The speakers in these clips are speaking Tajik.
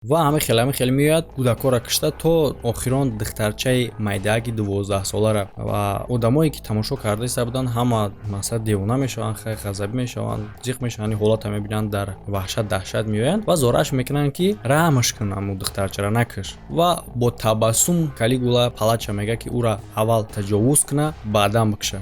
Ва ҳамин хел, ҳамин хел меояд, кӯдакҳоро кишта то охирон духтарчаи майдааки 12-солара. Ва одамое ки тамошо карда иста буданд, ҳама мақсад девона мешаванд, хай, ғазабӣ мешаванд, зиқ мешаванд, ин ҳолатро мебинанд, дар ваҳшат, даҳшат меоянд ва зораш мекунанд, ки раҳмаш кун, ҳамун духтарчаро накиш. Ва бо табассум Калигула палача мегӯяд, ки ӯра аввал таҷовуз куна, баъдан бикша.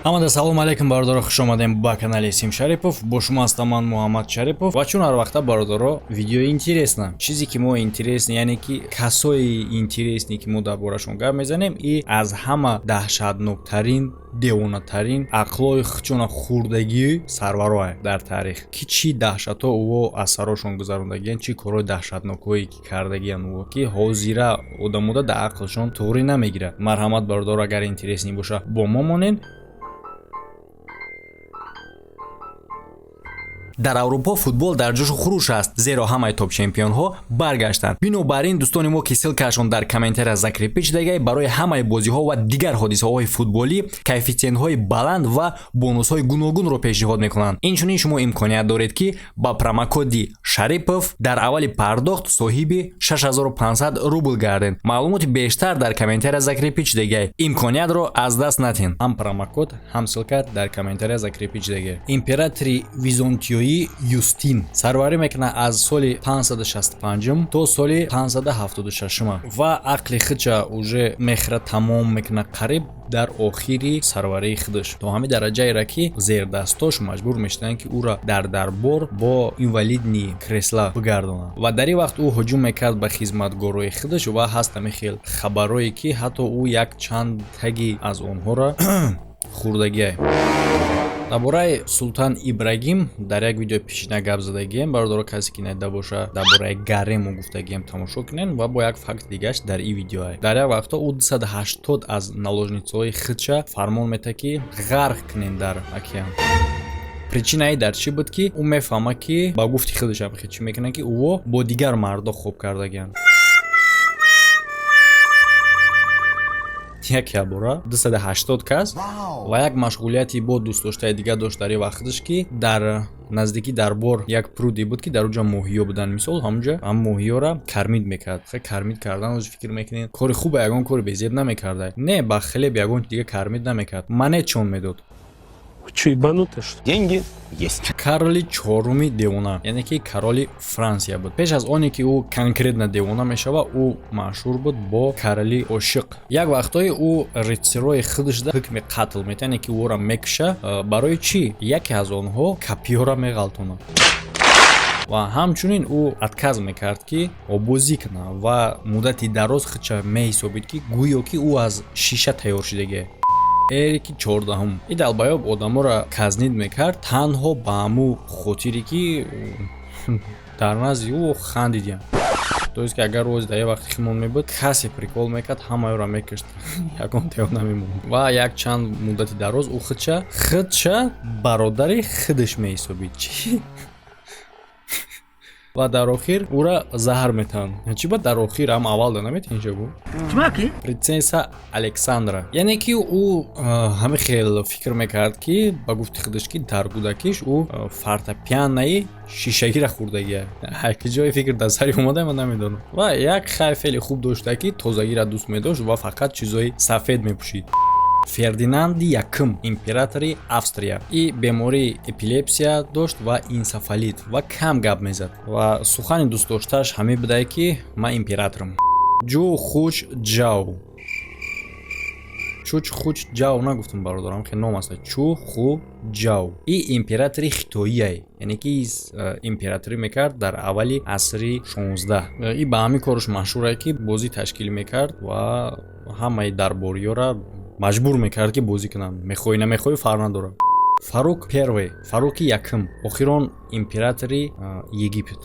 Ҳамада салому алайкум, бародаро, хуш омадем ба канали Сим Шарипов. Бо шумо ҳастам ман, Муҳаммад Шарипов. Ва чун ҳар вақта, бародаро, видеои интересно, чизе ки мо интересно, яъне ки касои интересный, ки мо дар борашон гап мезанем, и аз ҳама даҳшатноктарин, девонатарин, ақлои хучона хурдагӣ сарвароа дар таърих, ки чӣ даҳшатҳо ӯо аз сарошон гузарондагиян, чӣ корҳои даҳшатнокҳое ки кардагиян ӯо, ки ҳозира одамода дар ақлшон туғрӣ намегирад. Марҳамат, бародаро, агар интересный боша, бо мо монед. Дар Аврупо футбол дар ҷӯшу хуруш аст, зеро ҳамаи топ-чемпионҳо баргаштанд. Бинобар ин, дӯстони мо, ки ссылкаашон дар комментария закрепить шудагай, барои ҳамаи бозиҳо ва дигар ҳодисаҳои футболӣ коэффитсиентҳои баланд ва бонусҳои гуногунро пешниҳод мекунанд. Инчунин шумо имконият доред, ки ба промокоди Шарипов дар аввали пардохт соҳиби 6500 рубл гардед. Маълумоти бештар дар комментария закрепить шудагай. Имкониятро аз даст натен. Ҳам промокод, ҳам ссылка дар комментария закрепить шудагай. Императори Византиёӣ Юстин сарварӣ мекунад аз соли 565 то соли 576 ва ақли худша уже мехӯра, тамом мекунад қариб дар охири сарварии худаш, то ҳамин дараҷаеро, ки зердастош маҷбур мешуданд, ки ӯро дар дарбор бо инвалидный кресла бигардонанд. Ва дар ин вақт ӯ ҳуҷум мекард ба хизматгорои худаш ва ҳаст ҳамин хел хабарое, ки ҳатто ӯ як чанд таги аз онҳоро хӯрдагиай. Дар бораи султан Ибрагим дар як видеои пешина гап задагием, бародаро. Касе ки надида боша, дар бораи гарему гуфтагием, тамошо кунен. Ва бо як факт дигаш дар ин видеоа: дар як вақтҳо ӯ 280 аз наложницаҳои худша фармон метад, ки ғарқ кунен дар океан. Причинаи дар чӣ буд, ки ӯ мефаҳмад, ки ба гуфти худаш чӣ мекунад, ки ӯо бо дигар мардо хоб кардагианд. Як бора 280 кас. Ва як машғулияти бо дӯстдоштаи дигар дошт дар ин вақташ, ки дар наздики дарбор як пруде буд, ки дар оҷа моҳиё буданд. Мисол, ҳамонҷа ҳам моҳиёра кормить мекард. Хе, кормить кардан, оз фикр мекунед, кори хуба, ягон кори безеб намекарда. Не, ба хлеб, ягон дига кормить намекард, монет чон медод. Че, ебанутый, что? Деньги есть. Карли Чоруми девона, яъне ки короли Франсия буд. Пеш аз оне ки ӯ конкретно девона мешава, ӯ машҳур буд бо Карли Ошиқ. Як вақтҳое ӯ рыцарои худашда ҳукми қатл метиҳад, яъне ки ӯро мекуша. Барои чӣ? Яке аз онҳо копьёра меғалтонад. Ва ҳамчунин ӯ отказ мекард, ки обозӣ кунад, ва муддати дароз худша меҳисобид, ки гӯё ки ӯ аз шиша тайёр шудагиа. Эрики 14-ум и долбоёб одаморо казнить мекард танҳо ба ҳамун хотире, ки дар назди ӯ хандидиям. То есть ки агар рӯз дар як вақти химон мебуд, касе прикол мекард, ҳамаёро мекушт, ягон тео намемонд. Ва як чанд муддати дароз ӯ худша бародари худаш меҳисобид. Чӣ? Ва дар охир ӯра заҳр метаҳанд. Чӣ ба дар охир, ам аввал да наметаҳен чагу? Принсесса Александра, яъне ки ӯ ҳамин хел фикр мекард, ки ба гуфти худаш, ки дар кӯдакиш ӯ фортепианои шишагира хӯрдагия. Ки ҷои фикр дар сари омада, ман намедонам. Ва як хай феъли хуб дошта, ки тозагиро дӯст медошт ва фақат чизҳои сафед мепӯшид. Фердинанди Якум, императори Австрия, и бемории эпилепсия дошт ва энцефалит ва кам гап мезад. Ва сухани дӯстдоштааш ҳамин будае, ки ман императорам. Ҷу Хуч Ҷао, Чуч Хуч Ҷао нагуфтам, бародарам, хе ном аст, Чу Ху Ҷао. И императори хитоияй, яъне ки императорӣ мекард дар аввали асри 16. И ба ҳамин кораш машҳурае, ки бозӣ ташкил мекард ва ҳамаи дарбориёра маҷбур мекард, ки бозӣ кунанд, мехоҳӣ, намехоҳӣ, фарқ надорад. Фарук Первый, Фаруки Якум, охирон императори Египет,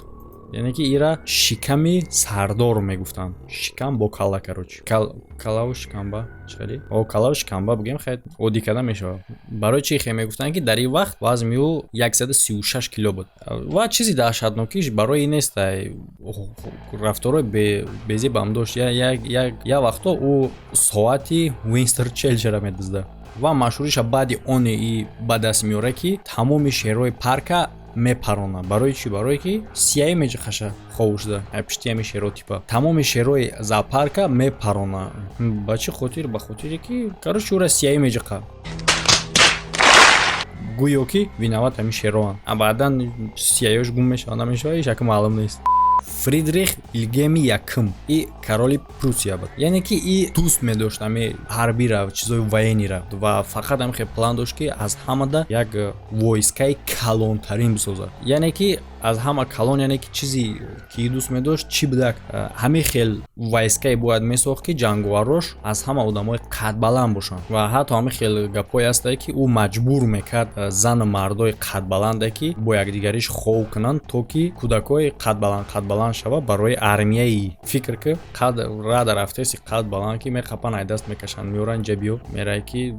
яъне ки ира шиками сардор мегуфтанд. Шикам бо калла, короче, каллаву шикамба чхели, о, каллаву шикамба бигем, хай, оддӣ карда мешавад. Барои чи хе мегуфтанд, ки дар ин вақт вазми ӯ 136 кило буд. Ва чизи даҳшатнокиш барои ин нест, рафторҳои безебам дошт. Як вақто ӯ соати Уинстон Черчилра медуздад. Ва машҳуриша баъди оне и ба даст меорад, ки тамоми шерҳои парка Мепарона. Барои чӣ? Барое ки сияи меҷиқаша ховушда пишти ҳами шеро, типа тамоми шерои зоопарка мепарона. Ба чӣ хотир? Ба хотире ки, короче, ӯра сияи меҷиқа, гӯё ки виноват ҳамин шероанд. А баъдан сияёш гум мешавад, намешавад, ҳеч яка маълум нест. Фридрих Вилгелми Якум, и короли Пруссия буд. Яъне ки и дӯст медошт ҳами ҳарбира, чизои военный ра, ва фақат ҳами хел план дошт, ки аз ҳамада як войскаи калонтарин бисозад, яъне ки аз ҳама калон. Яъне ки чизе ки дӯст медошт чӣ будак? Ҳамин хел войскае бояд месохт, ки ҷанговарош аз ҳама одамои қадбаланд бошанд. Ва ҳатто ҳамин хел гапҳое ҳастае, ки ӯ маҷбур мекард зану мардои қадбаланде, ки бо якдигариш хов кунанд, то ки кӯдакҳои қадбаланд қадбаланд шавад барои армияи. Фикр ки қад рада рафтеси, қад баланд, ки меқапан, ай даст мекашанд, меоранд, ҷа биё. Мерай, ки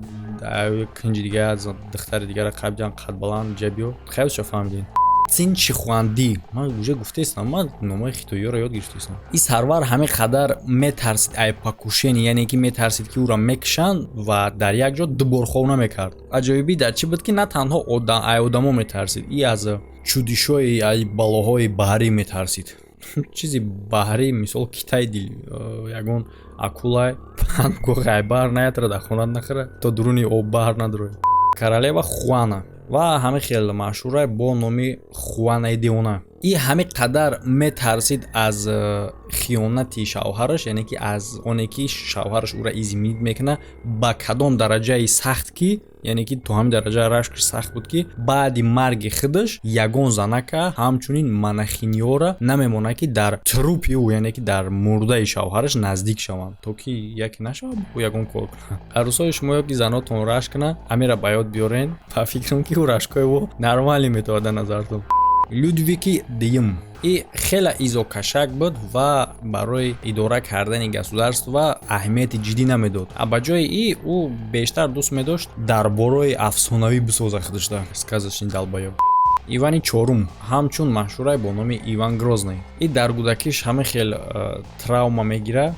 кинҷи дига, духтари дигара қабҷан, қадбаланд, ҷа биё. Хеле фаҳмидин. Цин Шихуандӣ, ман уже гуфтаистам, ман номои хитоиёро ёд гирифтаистам. И сарвар ҳамин қадар метарсид ай покушение, яъне ки метарсид, ки ӯро мекушанд, ва дар як ҷо дубор хов намекард. Аҷоибӣ дар чӣ буд, ки на танҳо ай одамо метарсид, и аз чудищои, ай балоҳои баҳрӣ метарсид. Чизи баҳрӣ, мисол, китай дил, ягон акулай пангоҳ баҳр наятра, дар хонат нахӯра, то дуруни об баҳр надурояд. Королева Хуана ва ҳамин хел машҳура бо номи Хуанаи девона. И ҳамин қадар метарсид аз хиёнати шавҳараш, яъне ки аз оне ки шавҳараш ӯра изменить мекунад, ба кадом дараҷаи сахт ки, яъне ки то ҳамин дараҷа рашкаш сахт буд, ки баъди марги худаш ягон занака, ҳамчунин монахиня ора намемонад, ки дар трупи ӯ, яъне ки дар мурдаи шавҳараш наздик шаванд, то ки яке нашавад ӯ ягон кор кунад. Арӯсҳои шумо ё ки занотон рашк кунад, ҳамира ба ёд биёрен. Ба фикрам, ки ӯ рашкҳои ӯ нормалӣ метавад дар назартон. Людвики Дуюм, и хеле изокашак буд ва барои идора кардани государства аҳамияти ҷиддӣ намедод, а ба ҷои и ӯ бештар дӯст медошт дарборои афсонавӣ бисоза худашда, сказочный долбоёб. Ивани Чорум, ҳамчун машҳурай бо номи Иван Грозный. И дар кӯдакиш ҳамин хел травма мегира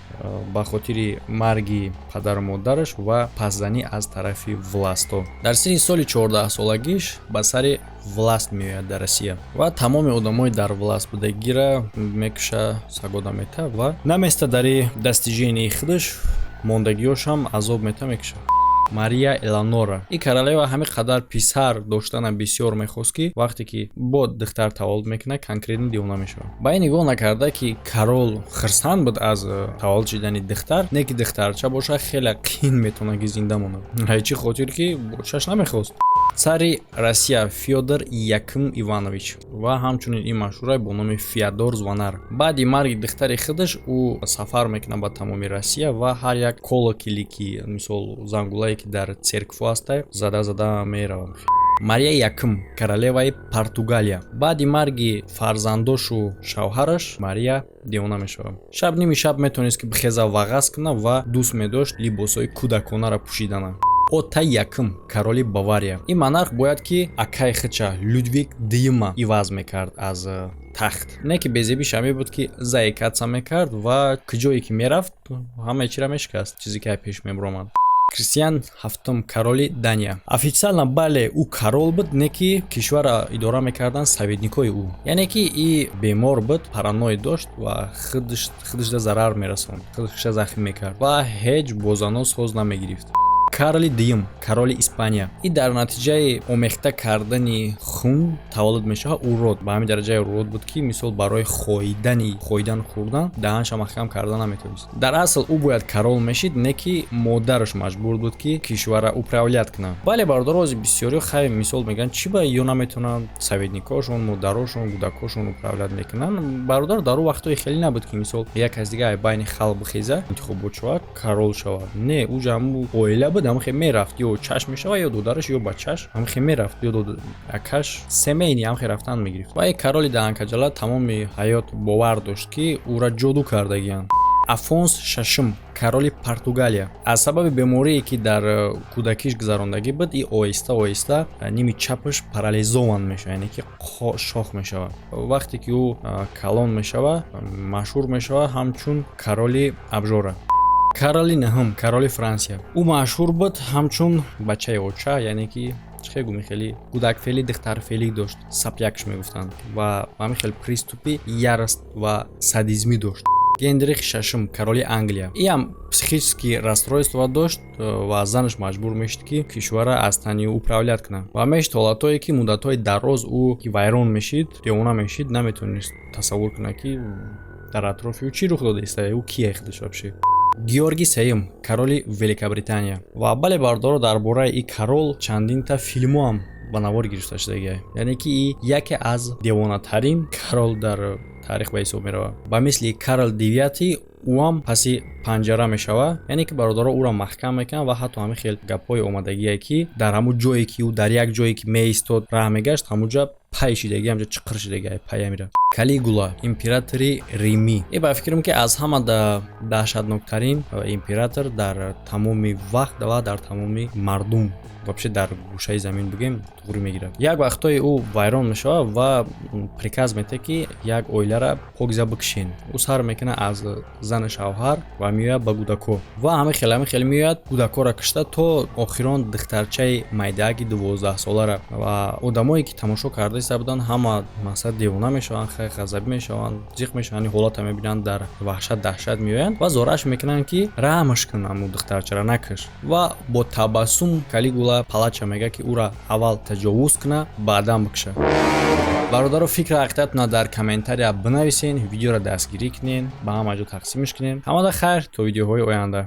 ба хотири марги падару модараш ва пасзанӣ аз тарафи властҳо. Дар синни соли 14-солагиш ба сари власть меояд дар Россия ва тамоми одамои дар власть будагира мекуша, сагода мета ва наместа. Дари достижении худаш мондагиёшам азоб мета, мекушад. Мария Элеонора, и королева ҳамин қадар писар доштана бисёр мехост, ки вақте ки бо духтар таваллуд мекунад, конкретно девона мешавад. Ба ин нигоҳ накарда, ки король хирсанд буд аз таваллуд шидани духтар, не ки духтарча бошад, хеле қин метавонад, ки зинда монад. Ҳайчи хотир ки бочаш намехост. Цари Россия Фёдор Якум Иванович ва ҳамчунин ин машҳура бо номи Феодор Звонар. Баъди марги духтари худаш ӯ сафар мекунад ба тамоми Россия ва ҳар як колоколе ки, мисол, зангулае ки дар церквҳо ҳастай, зада зада меравад. Мария Якум, королеваи Португалия. Баъди марги фарзандошу шавҳараш Мария девона мешавад. Шаб, ними шаб метавонист, ки бихеза, вағаз кунад ва дӯст медошт либосҳои кӯдаконаро пӯшидана. Отто Якум, короли Бавария. Ин монарх бояд ки акаи худша Людвиг Дуюма иваз мекард аз тахт, не ки безебиш ҳаме буд, ки заикаться мекард ва куҷое ки мерафт, ҳамаи чиро мешикаст, чизе ки пеш мебуромад. Кристиан Ҳафтум, короли Дания. Официально, бале, ӯ король буд, не ки кишварро идора мекарданд советникҳои ӯ. Яъне ки и бемор буд, параноид дошт ва худашда зарар мерасонд, худашда захм мекард ва ҳеҷ бо занон соз намегирифт. Карли Дуюм, короли Испания. И дар натиҷаи омехта кардани хун таваллуд мешавад, урод. Ба ҳамин дараҷаи урод буд, ки мисол барои хоидани хоидан, хӯрдан даҳанша маҳкам карда наметавонист. Дар асл ӯ бояд король мешид, не ки модараш маҷбур буд, ки кишварра управлять кунад. Бале, бародаро, ози бисёриё хай, мисол, мегӯянд, чӣ ба ё наметавонанд, советникҳошон, модарошон, кӯдакҳошон управлять мекунанд. Бародар, дар ӯ вақтҳои хеле набуд, ки мисол як кас дига байни халқ бихеза, интихобот шавад, король шавад. Не, ӯ ҷамъ оила буд, ҳамхе мерафт, ё чашм мешава, ё додараш, ё бачаш, ҳамхе мерафт, ё акаш, семейный ҳамхе рафтан мегирифт. Ва короли даҳанкаҷала тамоми ҳаёт бовар дошт, ки ӯра ҷоду кардагианд. Афонс Шашум, короли Португалия. Аз сабаби беморие, ки дар кӯдакиш гузарондагӣ буд, и оҳиста оҳиста ними чапаш парализован мешавад, яъне ки шох мешавад. Вақте ки ӯ калон мешавад, машҳур мешавад ҳамчун короли обжора. Кароли Наҳум, короли Франсия. Ӯ машҳур буд ҳамчун бачаи оча, яъне ки Чӣ хел гумӣ, хеле кӯдакфеъли, духтарфеълӣ дошт, соплякш мегуфтанд, ва ҳамин хел приступи ярость ва садизмӣ дошт. Генрих Шашум, короли Англия, иам психический расстройство дошт ва занаш маҷбур мешуд, ки кишварра аз тани ӯ управлять кунад. Ва мешуд ҳолатҳое, ки муддатҳои дароз ӯ вайрон мешид, девона мешид, наметавонист тасаввур кунад, ки дар атрофи ӯ чӣ рух дода иста, ӯ кие худаш вообще. Георги Сеюм, короли Великобритания. Ва бале, бардоро, дар бораи и корол чандинта филмҳоам ба навор гирифта шудагия, яъне ки и яке аз девонатарин корол дар таърих ба ҳисоб меравад. Ба мисли Карл Девятый, ӯам паси панҷара мешавад, яъне ки, бародаро, ӯро маҳкам мекунанд. Ва ҳатто ҳамин хел гапҳои омадагие, ки дар ҳамун ҷое, ки ӯ дар як ҷое ки меистод, раҳ мегашт, ҳамунҷа пай шидаги, ҳамҷа чиқир шидаги пая мера. Калигула, императори Римӣ. И ба фикрам, ки аз ҳама даҳшатноктарин император дар тамоми вақт ва дар тамоми мардум, вообще дар гӯшаи замин бигем, туғрӣ мегирад. Як вақтҳое ӯ вайрон мешавад ва приказ метиҳад, ки як оилара покиза бикушен. Ӯ сар мекунад аз зану шавҳар ва меояд ба кӯдако ва ҳамин хел меояд, кӯдакоро кушта то охирон духтарчаи майдааки 12-солара. Ва одамое, ки тамошо карда иста буданд, ҳама мақсад девона мешаванд, хеле ғазабӣ мешаванд, зиқ мешаванд, ин ҳолатро мебинанд, дар ваҳшат, даҳшат меоянд ва зораш мекунанд, ки раҳмаш кун, ҳамун духтарчара накаш. Ва бо табассум Калигула палача мегӯяд, ки ӯра аввал таҷовуз куна, баъдан бикуша. Бародаро, фикр ҳақиқатона дар комментария бинависен, видеоро дастгирӣ кунен, ба ҳама ҷо тақсимш кунен. Ҳамада хайр, то видеоҳои оянда.